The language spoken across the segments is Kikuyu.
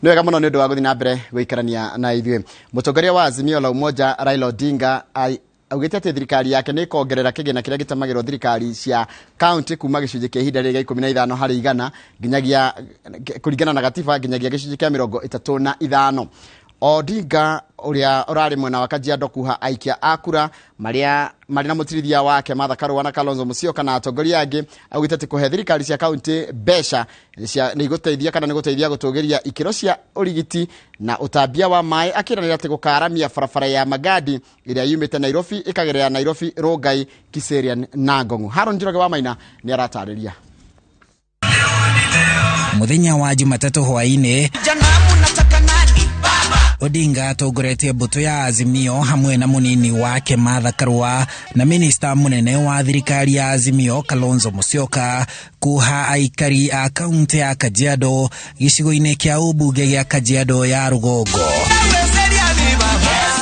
Nĩ wega mũno nĩ ũndũ wa gũthiĩ na mbere gũikarania na ithuĩ. Mũtongoria wa Azimio la Umoja Raila Odinga augĩte atĩ thirikari yake nĩ ĩkongerera kĩgĩna kĩrĩa gĩtamagĩrwo thirikari cia kaunti kuma gĩcunjĩ kĩa ihinda rĩrĩ gĩa 15% nginyagia, kũringana na gatiba, nginyagia gĩcunjĩ kĩa 35. Odinga ũrĩa ũrarĩ mwena wa Kajiado kuha aikia a kura marĩa marĩ na mũtirithia wake Martha Karua na Kalonzo Musyoka na atongoria angĩ, augĩte atĩ kũhe thirikari cia kaunti mbeca nĩ igũteithia kana nĩ gũteithia gũtũgĩria ikĩro cia ũrigiti na ũtambia wa maĩ, akĩranĩra atĩ gũkaramia barabara ya Magadi ĩrĩa yumĩte Nairobi ĩkagerera Nairobi, Rongai, Kiserian na Ngong'u. Haron Njoroge wa Maina nĩ aratarĩria. Muthenya wa Jumatatũ hwaĩ-inĩ, Odinga atongoretie mbũtũ ya Azimio hamwe na mũnini wake Martha Karua na minista mũnene wa thirikari ya Azimio Kalonzo Musyoka kuha aikari a kaunti ya Kajiado gĩcigo-inĩ kĩa ũmbunge gĩa Kajiado ya rũgongo.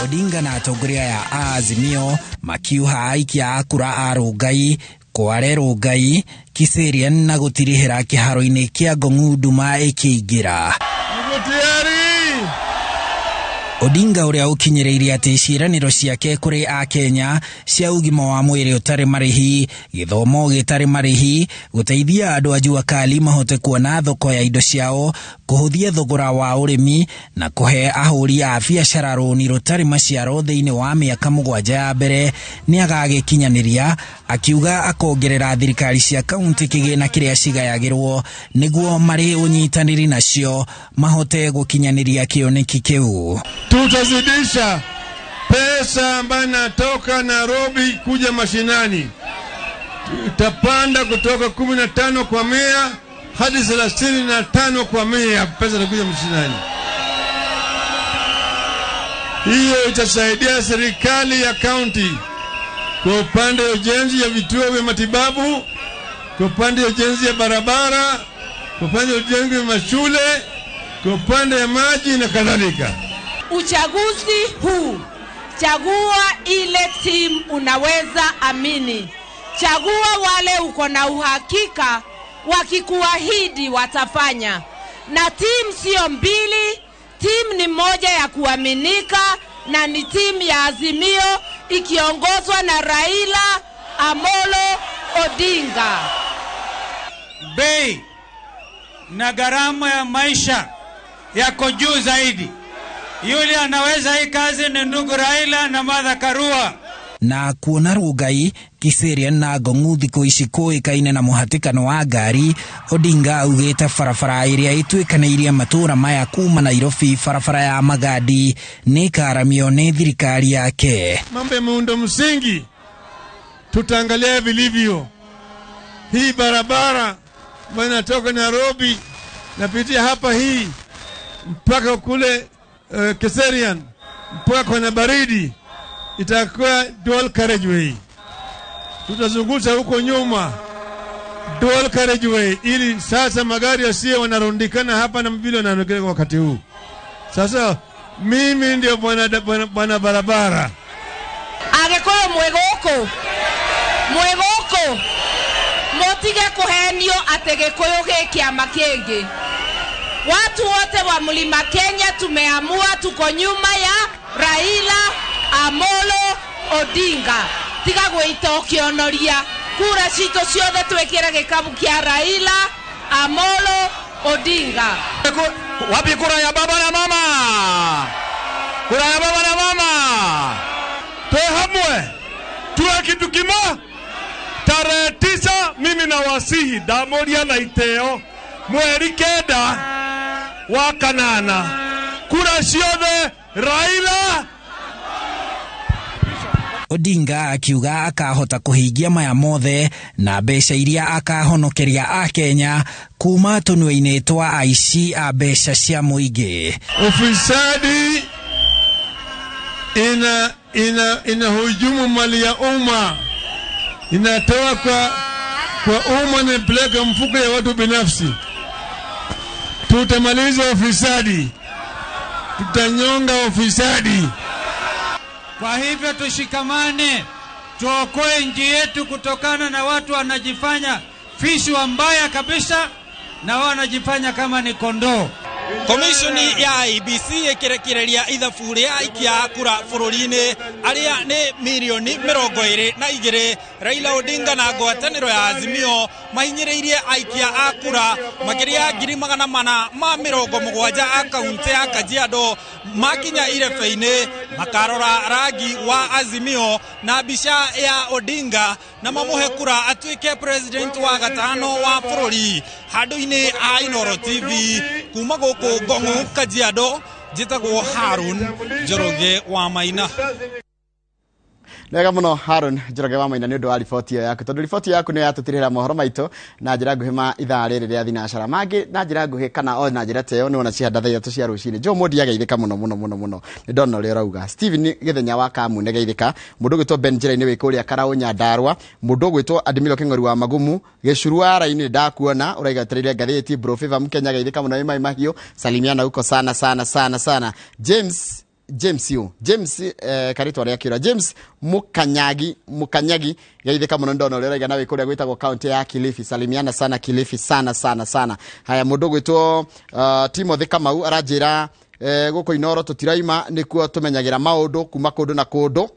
Odinga na atongoria ya Azimio makiuha aikia a kura a Rongai, Kware, Rongai, Kiserian na gũtirihĩra kĩharo-inĩ kĩa Ngong'u nduma ĩkĩingĩra. Odinga ũrĩa ũkinyĩrĩirie atĩ ciĩranĩro ciake kũrĩ Akenya cia ũgima wa mwĩrĩ ũtarĩ marĩhi, gĩthomo gĩtarĩ marĩhi, gũteithia andũ a jua kali mahote kuona thoko ya indo ciao, kũhũthia thogora wa ũrĩmi na kũhe ahũri a biacara rũni rũtarĩ maciaro thĩinĩ wa mĩaka 7 ya mbere nĩ agagĩkinyanĩria, akiuga akongerera thirikari cia kaunti kĩgĩna kĩrĩa cigayagĩrwo nĩguo marĩ ũnyitanĩri nacio mahote gũkinyanĩria kĩoneki kĩu. Tutazidisha pesa ambayo inatoka Nairobi kuja mashinani. Tutapanda kutoka 15% hadi 35% pesa inakuja mashinani. Hiyo itasaidia serikali ya kaunti kwa upande wa ujenzi ya vituo vya matibabu, kwa upande wa ujenzi ya barabara, kwa upande wa ujenzi wa mashule, kwa upande wa maji na kadhalika. Uchaguzi huu, chagua ile timu unaweza amini. Chagua wale uko na uhakika wakikuahidi watafanya. Na timu sio mbili, timu ni moja ya kuaminika na ni timu ya Azimio ikiongozwa na Raila Amolo Odinga. Bei na gharama ya maisha yako juu zaidi. Yule anaweza hii kazi ni ndugu Raila na Martha Karua. Na kuona Rongai, Kiserian na Ngong'u thikũ ici kũĩkaine na mũhatĩkano wa ngari, Odinga augĩte barabara ĩrĩa ĩtuĩkanĩirie matũũra maya kuma Nairobi, barabara ya Magadi, nĩ ĩkaramio nĩ thirikari yake. Mambo ya miundo msingi tutaangalia vilivyo. Hii barabara ambayo inatoka Nairobi napitia hapa hii mpaka kule Kiserian mpaka kwenye baridi itakuwa dual carriageway. Tutazungusha huko nyuma dual carriageway ili sasa magari yasiwe wanarundikana hapa na vile wanaonekana wakati huu. Sasa mimi ndio bwana barabara. Agĩkũyũ mwĩ gũkũ, mwĩ gũkũ, mũtige kũhenio atĩ Gĩkũyũ gĩ kĩama kĩngĩ. Watu wote wa Mlima Kenya tumeamua tuko nyuma ya Raila Amolo Odinga. Tiga gwĩita ũkĩonoria. Kura citũ ciothe twĩkĩre gĩkabu kĩa Raila Amolo Odinga. Wapi kura ya baba na mama? Kura ya baba na mama. Tuwe hamwe. Tuwe kitu kimoja. Tarehe 9 mimi nawasihi ndamoria na iteo mweri 9 wa kanana. Kura ciothe Raila. Odinga akiuga akahota kũhingia maya mothe na mbeca iria akahonokeria Akenya kuma tũnua-inĩ twa aici a mbeca cia mũingĩ. Ufisadi inahujumu mali ya umma, inatoa kwa umma na inapeleka mfuko ya watu binafsi. Tutamaliza ufisadi, tutanyonga ufisadi. Kwa hivyo tushikamane, tuokoe nchi yetu kutokana na watu wanajifanya fisi wa mbaya kabisa na wao wanajifanya kama ni kondoo. Komishoni ya IEBC ĩkĩrekereria ithabu rĩa aikia a kura bũrũri-inĩ arĩa nĩ mirioni 22. Raila Odinga na ngwatanĩro ya Azimio mahinyĩrĩirie aikia a kura makĩria 470,000 a kaunti ya Kajiado makinya irebe-inĩ makarora rangi wa Azimio na mbica ya Odinga na mamũhe kura atuĩke president wa gatano wa bũrũri. Handũ-inĩ ha Inooro TV kuma gũkũ Ngong'u Kajiado, njĩtagwo Harun Njoroge wa Maina. Wega muno Harun Njoroge wa Maina nĩ ũndũ wa riboti ĩyo yaku, tondũ riboti yaku nĩyo yatũtirĩra mohoro maitũ na njĩra nguhĩ ma ithaa rĩrĩ rĩa thinacara mangĩ na njĩra nguhĩ kana o na njĩra ta ĩyo nĩwona cihanda thaa 3 cia rũcinĩ. Joe Mondi ageithĩka mũno mũno mũno mũno, nĩ ndona ũrĩa ũrauga. Steven Gĩthenya wa Kamune geithĩka, mũndũ ũgwĩtwo Ben Njĩra-inĩ wĩ kũrĩa Karaũ Nyandarua, mũndũ ũgwĩtwo Adimiro Kĩng'oru wa Magumu Gĩcuru wa Raini ndakuona ũraiga etereire ngathĩti. Bro Favor Mkenya geithĩka mũno wĩ Mai Mahiũ, salimiana huko sana sana sana sana. James James yu James karitwa rĩa kĩũra James Mukanyagi Mukanyagi geithĩka mũno, ndona ũrĩa ũraiga na wĩ kũrĩa gwĩtagwo kaunti ya Kilifi, salimiana sana Kilifi sana sana sana. Haya, mũndũ ũgwĩtwo Timothy Kamau aranjĩra gũkũ Inooro tũtiraima nĩkuo tũmenyagĩra maũndũ kuma kũndũ na kũndũ.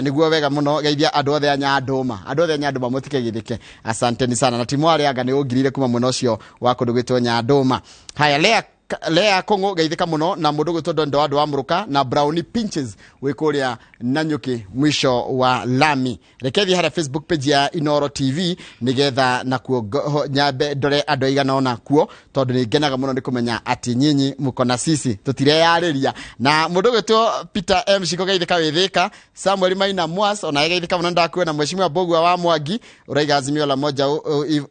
Niguo wega muno, geithia andũ othe a Nyandũma, andũ othe a Nyandũma mũtikegithĩke, asanteni sana. Na timu arĩa anga nĩ ũngirire kuma mwena ũcio wa kũndũ gwĩtwo Nyandũma. Haya, Lea Lea Kong'o geithĩka mũno, na mũndũ ũgwĩtwo Dondo wa Mũrũka na Brownie Pinches wĩ kũrĩa Nanyuki mwisho wa lami. Reke thiĩ harĩa Facebook page ya Inooro TV nĩgetha nakuo nyambe ndore andũ aigana ũna kuo, tondũ nĩ ngenaga mũno nĩ kũmenya atĩ nyinyi mũko na sisi tũtireyarĩria. Na mũndũ ũgwĩtwo Peter M Shiko geithĩka wĩthĩka, Samuel Maina Mwas ona geithĩka mũno ndakuona, Mheshimiwa Mbũgua wa Mwangi ũraiga Azimio la Moja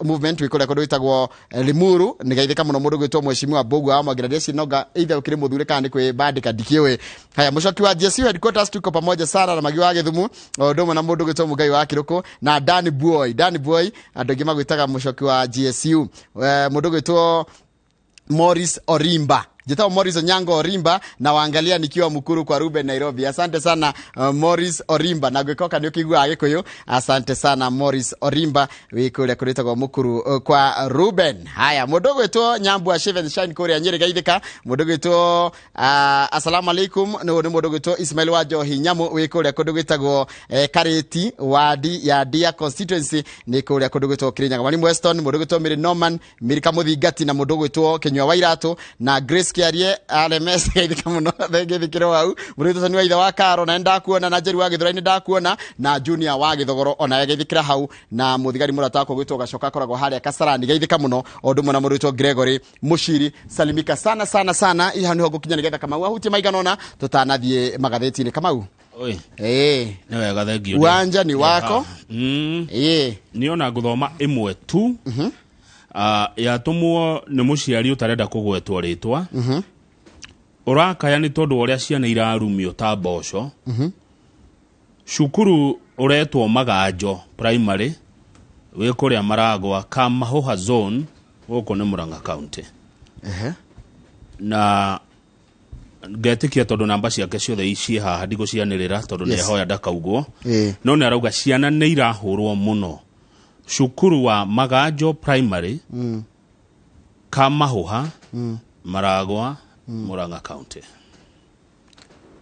movement wĩ kũrĩa kũndũ gwĩtagwo Limuru, nĩ geithĩka mũno mũndũ ũgwĩtwo Mheshimiwa Mbũgua wa Mwangi, na ndĩreciria either ũkĩrĩ mũthure kana nĩ kwĩbandĩka ndikĩũĩ. Haya, mũcoki wa GSU headquarters tuko pamoja sana na Magi wa Gĩthumu o ũndũ ũmwe na mũndũ ũgwĩtwo Mũgai wa Kĩrũkũ na Danny Boy. Danny Boy andũ aingĩ magwĩtaga mũcoki wa GSU. Mũndũ ũgwĩtwo Morris Orimba, njĩtagwo Morris Onyango Orimba na waangalia nikiwa Mukuru kwa Ruben Nairobi. Asante sana Morris Orimba, na gwĩkoka nĩ ũkĩiguaga Gĩkũyũ. Asante sana Morris Orimba wĩ kũrĩa kũrĩtagwo Mukuru kwa Ruben. Haya, mũndũ ũgwĩtwo Nyambua Shiven Shine kũrĩa Nyĩrĩ geithĩka, mũndũ ũgwĩtwo assalamu alaikum nĩ mũndũ ũgwĩtwo Ismail wa Njohi Nyamu wĩ kũrĩa kũndũ gwĩtagwo Karĩti wadi ya Dia constituency nĩ kũrĩa kũndũ gwĩtwo Kirinyaga. Mwalimu Weston, mũndũ ũgwĩtwo Mary Norman Mirika Mũthingati na mũndũ ũgwĩtwo Kĩnyua wa Iratũ na Grace Kĩarie RMS geithĩka mũno, thengĩthĩkĩrwo hau. Mũndũ ũgwĩtwo Sani wa ithe wa Karo na ndakuona, na Njeri wa Gĩthũrai nĩ ndakuona, na Junior wa Gĩthogoro ona geithĩkĩra hau, na mũthigari mũrata wakwa ũgwĩtwo Gacoka akoragwo harĩa Kasarani geithĩka mũno, o ũndũ ũmwe na mũndũ ũgwĩtwo Gregory Mũciri salimika sana sana sana. Iha nĩho ngũkinya nĩgetha Kamau ahutie maigana ũna tũtanathiĩ magathĩti-inĩ. Kamau. Oi. Nĩ wega, thengio. Uwanja ni wako. Niĩ ona ngũthoma ĩmwe tu. Yatũmwo nĩ mũciari ũtarenda kũgwetwo rĩtwa. Ũrakaya nĩ tondũ wa ũrĩa ciana irarumio ta mboco. Cukuru ũretwo Maganjo Primary wĩ kũrĩa Maragwa Kamahuha zone gũkũ nĩ Murang'a County. Na ngetĩkia tondũ namba ciake ciothe ciĩ haha ndigũcianĩrĩra tondũ Yes. nĩehoya ndakaugwo. No nĩ arauga ciana nĩ irahũrwo mũno cukuru wa Maganjo Primary Kamahuha Maragwa Murang'a County.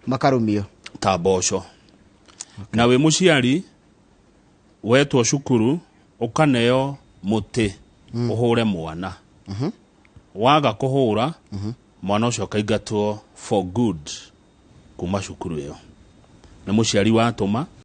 Makarumio ta mboco. Na wĩ mũciari wetwo cukuru ũkaneo mũtĩ ũhũre mwana. Waga kũhũra mwana ũcio akaingatwo for good kuma cukuru ĩyo. Nĩ mũciari watũma.